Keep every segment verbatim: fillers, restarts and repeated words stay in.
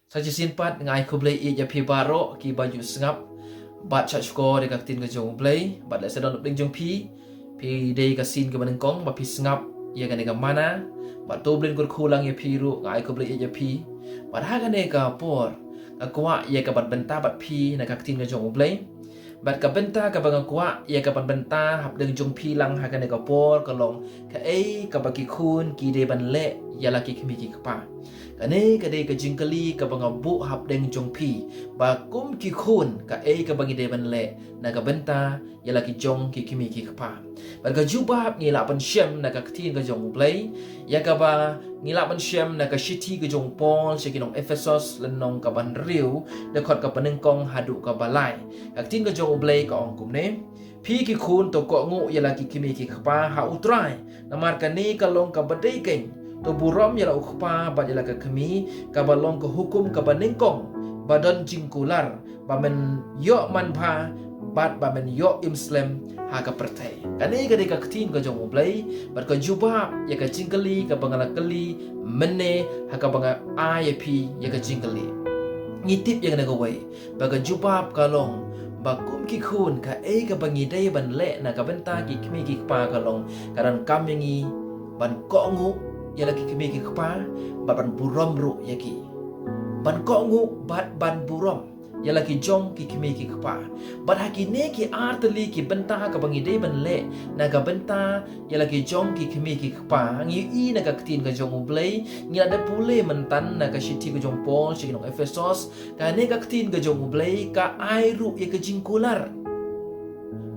Sa shisien pat nga ai khublei ïa phi baroh kiba ju sngap bad shah shkor ïa ka ktien ka jong U Blei, bad lehse don hapdeng jong phi, phi dei ka sien kaba nyngkong ba phi sngap ïa kane ka mana, bad to U Blei un kyrkhu lang ïa phi ruh, nga ai khublei ïa phi. Bad ha kane ka por nga kwah ïa ka ban bynta bad phi na ka ktien ka jong U Blei. Bad ka bynta kaba nga kwah ïa ka ban bynta hapdeng jong phi lang ha kane ka por ka long, kaei kaba ki khun ki dei ban leh ïa la ki kmie ki kpa. Kane ka dei ka jingkylli kaba nga buh hapdeng jong phi, ba kum ki khun kaei kaba ngi dei ban leh na ka bynta ïa la ki jong ki kmie ki kpa. Bad ka jubab ngi lah ban shem na ka ktien ka jong U Blei, ïa kaba ngi lah ban shem na ka shithi ka jong u Paul sha ki nong Ephesos, lynnong kaba hynriew, dkhot kaba nyngkong haduh kaba lai. Ka ktien ka jong U Blei ka ong kumne: Phi ki khun, to kohnguh ïa la ki kmie ki kpa ha U Trai, namar kane ka long kaba dei keiñ. To burom ïa la u kpa bad ïa la ka kmie, kaba long ka hukum kaba nyngkong ba don jingkular, ba men ïoh manbha bad ba men ïoh im slem ha ka pyrthei. Kane ka dei ka ktien ka jong U Blei, bad ka jubab ïa ka jingkylli kaba nga la kylli mynne, ha kaba nga ai ïa phi ïa ka jingkylli. Ngi tip ïa kane kawei, ba ka jubab ka long, ba kum ki khun kaei kaba ngi dei ban leh na ka bynta ki kmie ki kpa ka long, ka donkam ïa ngi ban kohnguh ïa la ki kmie ki kpa, bad ban burom ruh ïa ki. Ban kohnguh bad ban burom ïa la ki jong ki kmie ki kpa. Bad ha kine ki artylli ki bynta kaba ngi dei ban leh na ka bynta ïa la ki jong ki kmie ki kpa, ngi ïohi na ka ktien ka jong U Blei, ngi la dep pule mynta na ka shithi ka jong u Paul sha ki nong Ephesos, kane ka ktien ka jong U Blei ka ai ruh ïa ka jingkular.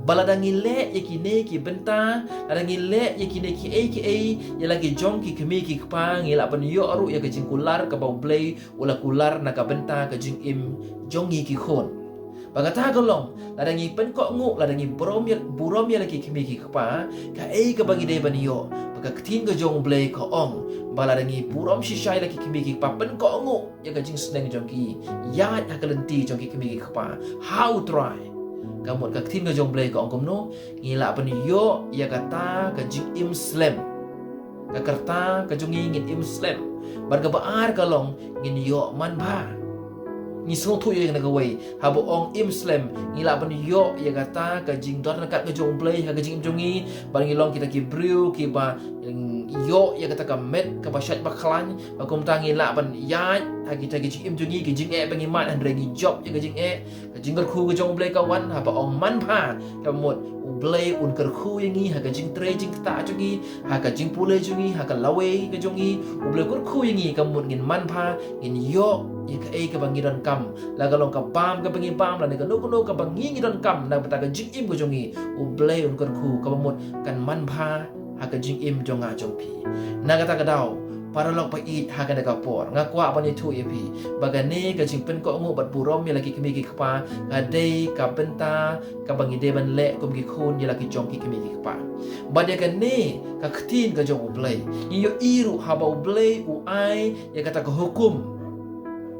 Ba lada ngi leh ïa kine ki bynta, lada ngi leh ïa kine kiei kiei ïa la ki jong ki kmie ki kpa, ngi lah ban ïoh ruh ïa ka jingkular kaba U Blei u la kular na ka bynta ka jingim jong ngi ki khun. Ba kata ka long, lada ngi pynkohnguh, lada ngi burom ïa, burom ïa la ki kmie ki kpa, kaei kaba ngi dei ban ïoh? Ba ka ktien ka jong U Blei ka ong, ba lada ngi burom shisha ïa la ki kmie ki kpa, pynkohnguh ïa ka jingsneng jong ki, ïaid ha ka lynti jong ki kmie ki kpa ha U Trai, ka mut ka ktien ka jong U Blei ka ong kumno? Ngi lah ban ïoh ïa kata ka jingim slem. Ka rta ka jong ngi ngin im slem. Bad kaba ar ka long, ngin ïoh manbha. Ngi sngewthuh ïa kane kawei, haba ong im slem, ngi lah ban ïoh ïa kata ka jingdon ryngkat ka jong U Blei ha ka jingim jong ngi, bad ngi long kita ki briew kiba, mm, ïoh ïa kata ka met kaba shait ba khlaiñ, bad kumta ngi lah ban ïaid ha kita ki jingim jong ngi, ki jingeh ba ngi mad, hynrei ngi jop ïa ka jingeh. Ka jingkyrkhu ka jong U Blei ka wan, haba ong manbha, ka mut U Blei un kyrkhu ïa ngi ha ka jingtrei jingktah jong ngi, ha ka jingpule jong ngi, ha ka lawei ka jong ngi. U Blei kyrkhu ïa ngi, ka mut ngin manbha, ngin ïoh ïa kaei kaba ngi donkam, la ka long ka bam kaba ngi bam, lane kano kano kaba ngi ngi donkam na ka bynta ka jingim ka jong ngi, U Blei un kyrkhu, kaba mut kan manbha ha ka jingim jong nga jong phi. Na kata ka daw, paralok ba ïeit, ha kane ka por nga kwah ban ïathuh ïa phi ba kane ka jingpynkohnguh bad burom ïa la ki kmie ki kpa ka dei ka bynta kaba ngi dei ban leh kum ki khun ïa la ki jong ki kmie ki kpa. Bad ïa kane ka ktien ka jong U Blei, ngi ïohi ruh haba U Blei u ai ïa kata ka hukum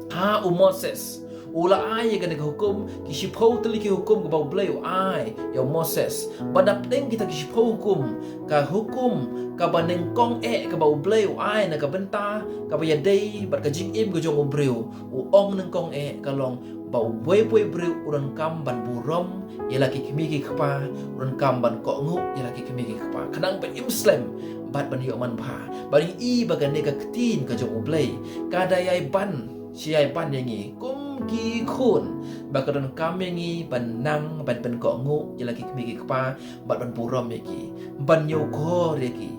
ha u Moses. U la ai ïa kane ka hukum, ki shiphew tylli ki hukum kaba U Blei u ai ïa u Moses. Bad hapdeng kita ki shiphew hukum, ka hukum kaba nyngkong eh kaba U Blei u ai na ka bynta kaba ïadei bad ka jingim ka jong u briew, u ong nyngkong eh ka long ba uwei pa uwei u briew u donkam ban burom ïa la ki kmie ki kpa, u donkam ban kohnguh ïa la ki kmie ki kpa, khnang ban im slem bad ban ïoh manbha. Bad ngi i ba kane ka ktien ka jong U Blei ka da ïai ban, shi ïai ban ïa ngi kum ki khun, ba ka donkam ïa ngi ban nang ban pynkohnguh ïa la ki kmie ki kpa, bad ban burom ïa ki, ban ñiewkhor ïa ki,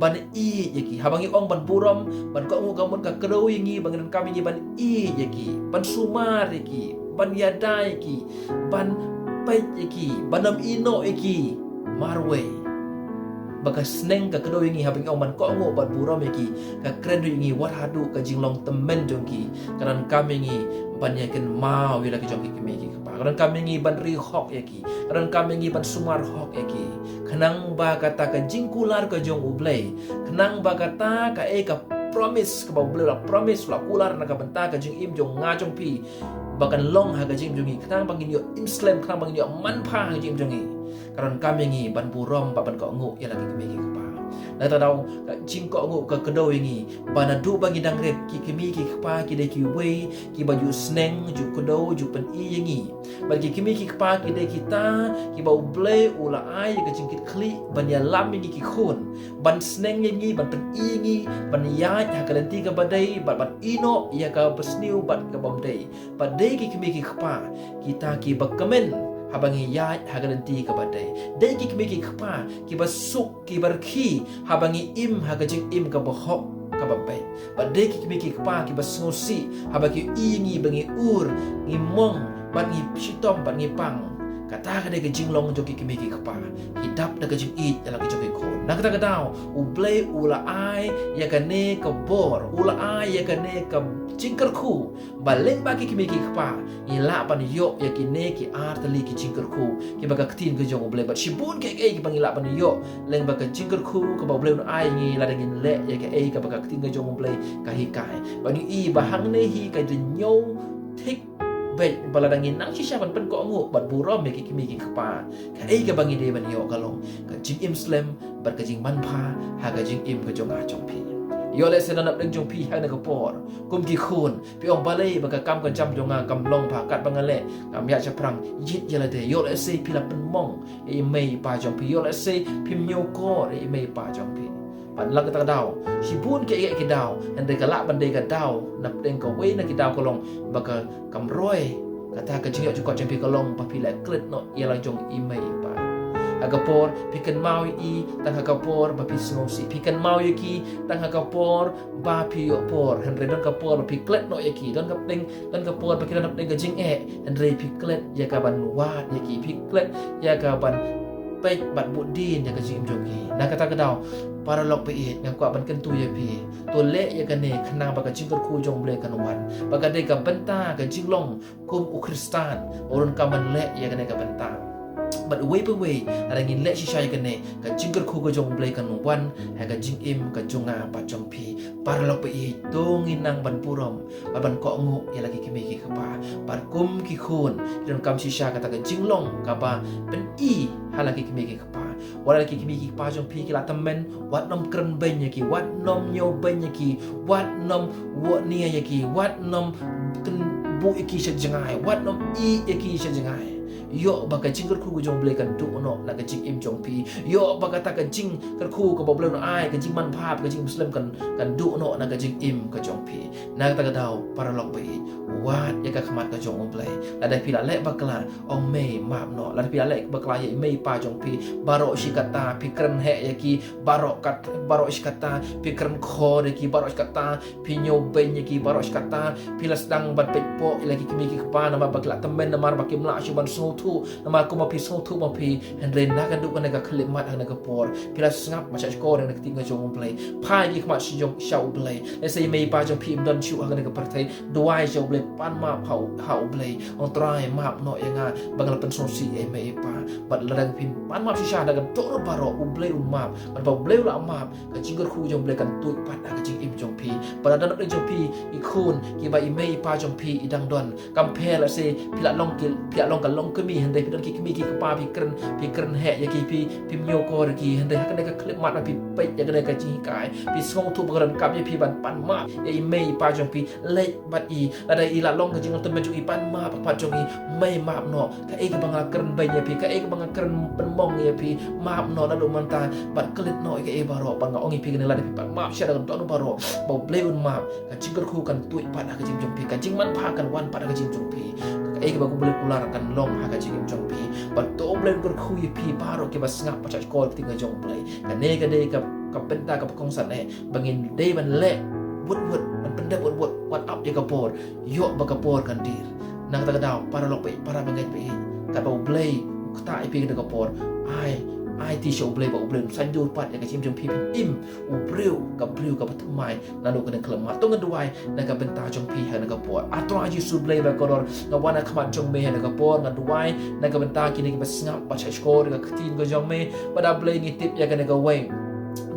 ban ïeit ïa ki. Haba ngi ong ban burom, ban kohnguh, ka mut ka kdew ïa ngi ba ngi donkam ïa ngi ban ïeit ïa ki, ban sumar ïa ki, ban ïada ïa ki, ban peit ïa ki, ban ym ïehnoh ïa ki marwei. Ba ka sneng ka kdew ïa ngi haba ngi ong ban kohnguh bad burom ïa ki, ka kren ruh ïa ngi wat haduh ka jinglong tymmen jong ki. Ka donkam ïa ngi ban ïakynmaw ïa la ki jong ki kmie ki kpa. Ka donkam ïa ngi ban ri hok ïa ki. Ka donkam ïa ngi ban sumar hok ïa ki. Khnang ba kata ka jingkular ka jong U Blei, khnang ba kata kaei ka promise kaba U Blei u la promise, u la kular na ka bynta ka jingim jong nga jong phi, ba kan long ha ka jingim jong ngi, khnang ba ngin ïoh im slem, khnang ba ngin ïoh manbha ha ka jingim jong ngi, ka donkam ïa ngi ban burom bad ban kohnguh ïa la ki kmie ki kpa. Kata daw ka jingkohnguh ka kdew ïa ngi ba naduh ba ngi dang rit, ki kmie ki kpa ki dei kiwei kiba ju sneng, ju kdew, ju pyni ïa ngi. Bad ki kmie ki kpa ki dei kita kiba U Blei u la ai ïa ka jingkitkhlieh ban ïalam ïa ngi ki khun, ban sneng ïa ngi, ban pyni ïa ngi, ban ïaid ha ka lynti kaba dei, bad ban ïehnoh ïa kaba sniew bad kabym dei. Bad dei ki kmie ki kpa kita kiba kmen haba ngi ïaid ha ka lynti kaba dei. Dei ki kmie ki kpa kiba suk, kiba rkhie haba ngi im ha ka jingim kaba hok, kaba beit. Bad dei ki kmie ki kpa kiba sngewsih haba ki i ngi ba ngi ur, ngi mong, bad ngi shitom, bad ngi pang. Kata ka dei ka jinglong jong ki kmie ki kpa. Ki dap da ka jingïeit ïa la ki jong ki khun. Na kata ka daw U Blei u la ai ïa kane ka bor, u la ai ïa kane ka jingkyrkhu ba lyngba ki kmie ki kpa ngi lah ban ïoh ïa kine ki ar tylli ki jingkyrkhu kiba ka ktien ka jong U Blei. Bad shibun kiei kiei kiba ngi lah ban ïoh lyngba ka jingkyrkhu kaba U Blei un ai ngi lada ngin leh ïa kaei kaba ka ktien ka jong U Blei ka hikai. Bad ngi i ba hangne hi ka dei ñiew thik beit ba lada ngin nang shisha ban pynkohnguh bad burom ïa ki kmie ki kpa, kaei kaba ngi dei ban ïoh ka long ka jingim slem bad ka jingmanbha ha ka jingim ka jong nga jong phi. Ïoh lehse na napdeng jong phi ha kane ka por kum ki khun phi ong balei ba ka kam ka jam jong nga kam long bha, katba nga leh kam ïaid shaphrang. Ïit ïa lade. Ïoh lehse phi la pynmong ïa i mei i pa jong phi. Ïoh lehse phim ñiewkor ïa i mei i pa jong phi. Bad la kata ka daw, shibun kiei kiei ki daw, hynrei ka lah ban dei ka daw napdeng kawei na ki daw ka long ba ka kam roi kata ka jingïoh jingkoit jong phi, ka long ba phi la klet noh ïa la jong i mei i pa. Ha ka por phi kynmaw ïa i tang ha ka por ba phi sngewsih. Phi kynmaw ïa ki tang ha ka por ba phi ïoh por. Hynrei don ka por ba phi klet noh ïa ki. Don ka pdeng, don ka por ba ki don hapdeng ka jingeh, hynrei phi klet ïa ka ban wad ïa ki, phi klet ïa ka ban peit bad bud dien ïa ka jingim jong ki. Na kata ka daw, paralok ba ïeit, nga kwah ban kyntu ïa phi, to leh ïa kane khnang ba ka jingkyrkhu jong U Blei kan wan. Ba ka dei ka bynta, ka jinglong kum u Khristan, u donkam ban leh ïa kane ka bynta. Bad uwei pa uwei, lada ngin leh shisha ïa kane, ka jingkyrkhu ka jong U Blei kan wan ha ka jingim ka jong nga bad jong phi. Paralok ba ïeit, to ngin nang ban burom bad ban kohnguh ïa la ki kmie ki kpa. Bad kum ki khun, ki donkam shisha kata ka jinglong kaba pyni ha la ki kmie ki kpa. Wat la ki kmie ki kpa jong phi ki la tymmen, wat nym kren beiñ ïa ki, wat nym ñiew beiñ ïa ki, wat nym wad nia ïa ki, wat nym kynbuh ïa ki sha jngai, wat nym ïeh ïa ki sha jngai. Ïoh ba ka jingkyrkhu ka jong U Blei kan duh noh na ka jingim jong phi. Ïoh ba kata ka jingkyrkhu kaba U Blei un ai, ka jingmanbha, ka jingim slem kan, kan duh noh na ka jingim ka jong phi. Na kata ka daw, paralok ba ïeit, wad ïa ka khmat ka jong U Blei. Lada phi la leh bakla, ong mei map noh. Lada phi la leh bakla ïa i mei i pa jong phi, baroh shi katta phi kren heh ïa ki, baroh kat, baroh shi katta phi kren khor ïa ki, baroh shi katta phi ñiew beiñ ïa ki, baroh shi katta phi la sdang ban peit poh ïa la ki kmie ki kpa namar ba ki la tymmen, namar ba kim lah shuh ban sngewthuh. Namar kumba phi sngewthuh ma phi, hynrei na ka duh kane ka khyllipmat ha kane ka por, phi la sngap bad shahshkor ïa kane ka ktien ka jong U Blei. Phai ïa ki khmat sha jong, sha U Blei. Lehse i mei i pa jong phi im don shuh ha kane ka pyrthei, duwai sha U Blei, pan map ha U, ha U Blei. Ong Trai, map noh ïa nga ba nga la pynsngewsih ïa i mei i pa. Bad lada phi pan map shisha da ka dohnud baroh, U Blei un map. Bad ba U Blei u la map, ka jingkyrkhu jong U Blei kan tuid pat ha ka jingim jong phi. Bad lada na pdeng jong phi i khun kiba i mei i pa jong phi i dang don, kam pher lehse phi la long ki, phi la long ka longkmie, hynrei phi don ki kmie ki kpa, phi kren, phi kren heh ïa ki, phi, phim ñiewkor ïa ki, hynrei ha kane ka khyllipmat phi peit ïa kane ka jinghikai, phi sngewthuh ba ka donkam ïa phi ban pan map ïa i mei i pa jong phi. Leit bad i, lada i la long ka jinglong tymmen jong i, pan map ha khmat jong i, mei map noh, kaei kaba nga kren beiñ ïa phi, kaei kaba nga kren pynmong ïa phi, map noh naduh mynta, bad klet noh ïa kaei baroh. Bad nga ong ïa phi kane, lada phi pan map shisha da ka dohnud baroh, ba U Blei un map. Ka jingkyrkhu kan tuid pat ha ka jingim jong phi, ka jingmanbha kan wan pat ha ka jingim jong phi. Kaei kaba U Blei u kular kan long ha ka jingim jong phi. Bad to U Blei un kyrkhu ïa phi baroh kiba sngap bad shahshkor ïa ka ktien ka jong U Blei. Kane ka dei ka, ka bynta kaba kongsan eh ba ngin dei ban leh wut wut, ban pyndep wut wut, wat ap ïa ka por. Ïoh ba ka por kan dier. Na kata ka daw, paralok ba ïeit, para bangeit ba ïeit, katba U Blei u ktah ïa phi ha kane ka por, ai, aiti sha U Blei ba U Blei un saiñdur pat ïa ka jingim jong phi, phin im u briew, ka briew kaba thymmai naduh kane ka khyllipmat. To ngan duwai na ka bynta jong phi ha kane ka por. A Trai Jisu Blei ba kordor, nga wan ha khmat jong me ha kane ka por, nga duwai na ka bynta kine kiba sngap bad shahshkor ïa ka ktien ka jong me. Bad A Blei, ngi tip ïa kane kawei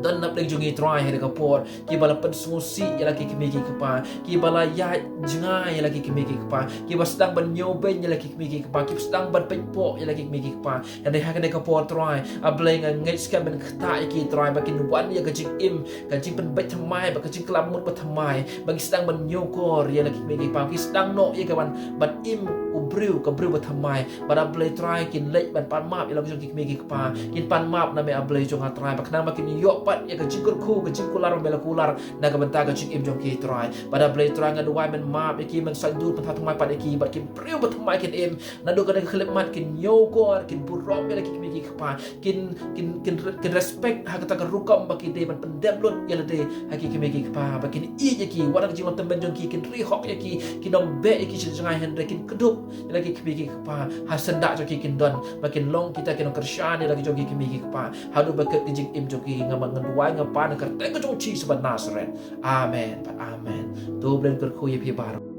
don na pdeng jong ngi Trai ha kane ka por, kiba la pynsngewsih ïa la ki kmie ki kpa, kiba la ïaid jngai ïa la ki kmie ki kpa, kiba sdang ban ñiewbeiñ ïa la ki kmie ki kpa, kiba sdang ban pynpoh ïa la ki kmie ki kpa. Hynrei ha kane ka por Trai, A Blei nga ngeit skhem ban ktah ïa ki Trai, ba kin wan ïa ka jingim, ka jingpynbeit thymmai, bad ka jingklam mut ba thymmai, ba ki sdang ban ñiewkor ïa la ki kmie ki kpa, ki sdang noh ïa ka ban, ban im u briew, ka briew ba thymmai. Bad A Blei Trai kin leit ban pan map ïa la ki jong ki kmie ki kpa, kin pan map na me A Blei jong nga Trai, ba khnang ba kin ïoh pat ïa ka jingkyrkhu, ka jingkular ba me la kular na ka bynta ka jingim jong ki Trai. Bad A Blei Trai nga duwai men map ïa ki, men saindur, men tha thymmai pat ïa ki, bad ki briew ba thymmai kin im naduh kane ka khyllipmat, kin ñiewkor, kin burom ïa la ki kmie ki kpa, kin, kin, kin, kin respect ha kata ka rukom ba ki dei ban pyndep lut ïa lade ha ki kmie ki kpa, ba kin ïeit ïa ki, wat la ka jinglong tymmen jong ki, kin ri hok ïa ki, kin ym beh ïa ki sha jngai, hynrei kin kdup ïa la ki kmie ki kpa, ha syndah jong ki kin don, ba kin long kita ki nongkyrshan ïa la ki jong ki kmie ki kpa haduh ba kut ka jingim jong ki. Nga, nga duwai, nga pan ha ka kyrteng ka jong U Jisu ba Nasaret. Amen bad amen. To U Blei un kyrkhu ïa phi baroh.